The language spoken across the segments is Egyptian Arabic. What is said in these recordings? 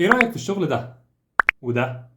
ايه رايك في الشغل ده وده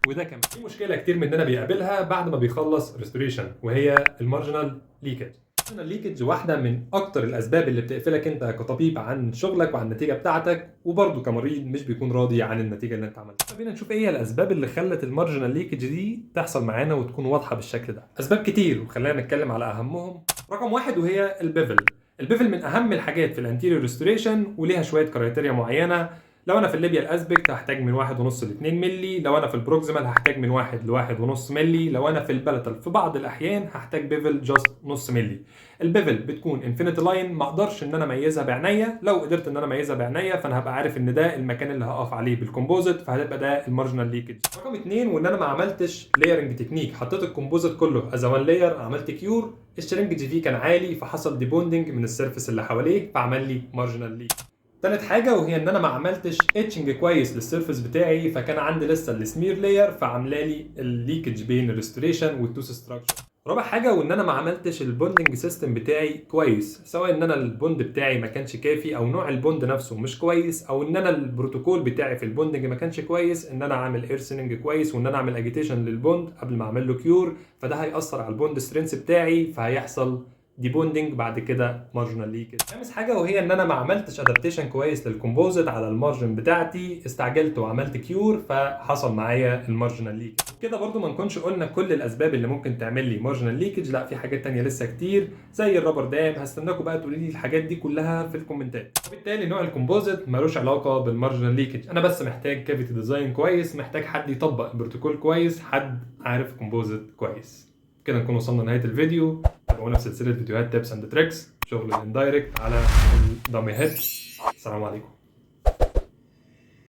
وده كمان؟ في مشكلة كتير مننا بيقابلها بعد ما بيخلص restoration، وهي ال marginal leakage. ال marginal leakage واحدة من اكتر الاسباب اللي بتقفلك انت كطبيب عن شغلك وعن النتيجة بتاعتك، وبرده كمريض مش بيكون راضي عن النتيجة اللي انت عملتها. خلينا نشوف ايه هي الاسباب اللي خلت ال marginal leakage دي تحصل معانا وتكون واضحة بالشكل ده. اسباب كتير وخلينا نتكلم على اهمهم. رقم واحد وهي ال bevel. ال bevel من اهم الحاجات في ال anterior restoration، وليها شوية criteria معينه. لو انا في ال labial aspect هحتاج من 1.5 ل 2 مللي، لو انا في ال proximal هحتاج من 1 ل 1.5 مللي، لو انا في ال palatal في بعض الاحيان هحتاج bevel just نص مللي. ال bevel بتكون infinity line، ما اقدرش ان انا اميزها بعينيا. لو قدرت ان انا اميزها بعينيا فانا هبقى عارف ان ده المكان اللي هقف عليه بال composite، فهتبقى ده ال marginal leakage. رقم 2، وان انا ما عملتش layering technique، حطيت ال composite كله as one layer، عملت cure، ال shrinkage فيه كان عالي فحصل debonding من ال surface اللي حواليه فعمل لي marginal leak. تالت حاجة وهي ان انا ما عملتش etching كويس لل surface بتاعي، فكان عندي لسه ال smear layer فعامله لي ال leakage بين ال restoration وال tooth structure. رابع حاجة وان انا ما عملتش ال bonding system بتاعي كويس، سواء ان انا ال bond بتاعي ما كانش كافي، او نوع ال bond نفسه مش كويس، او ان انا البروتوكول بتاعي في ال bonding ما كانش كويس، ان انا اعمل air thinning كويس وان انا اعمل agitation لل bond قبل ما اعمل له cure، فده هيأثر على ال bond strength بتاعي فهيحصل debonding بعد كده marginal leakage. خامس حاجة وهي ان انا ما عملتش adaptation كويس لل composite على ال margin بتاعتي، استعجلت وعملت cure فحصل معايا ال marginal leakage. كده برضو ما نكونش قلنا كل الاسباب اللي ممكن تعمل لي marginal leakage، لا في حاجات تانية لسه كتير زي ال rubber dam. هستناكم بقى تقولوا لي الحاجات دي كلها في الكومنتات. وبالتالي نوع ال composite ملوش علاقة بال marginal leakage، انا بس محتاج cavity design كويس، محتاج حد يطبق البروتوكول كويس، حد عارف composite كويس. كده نكون وصلنا لنهاية الفيديو. تابعونا في سلسلة فيديوهات tips and tricks شغل ال indirect على ال dummy head. السلام عليكم.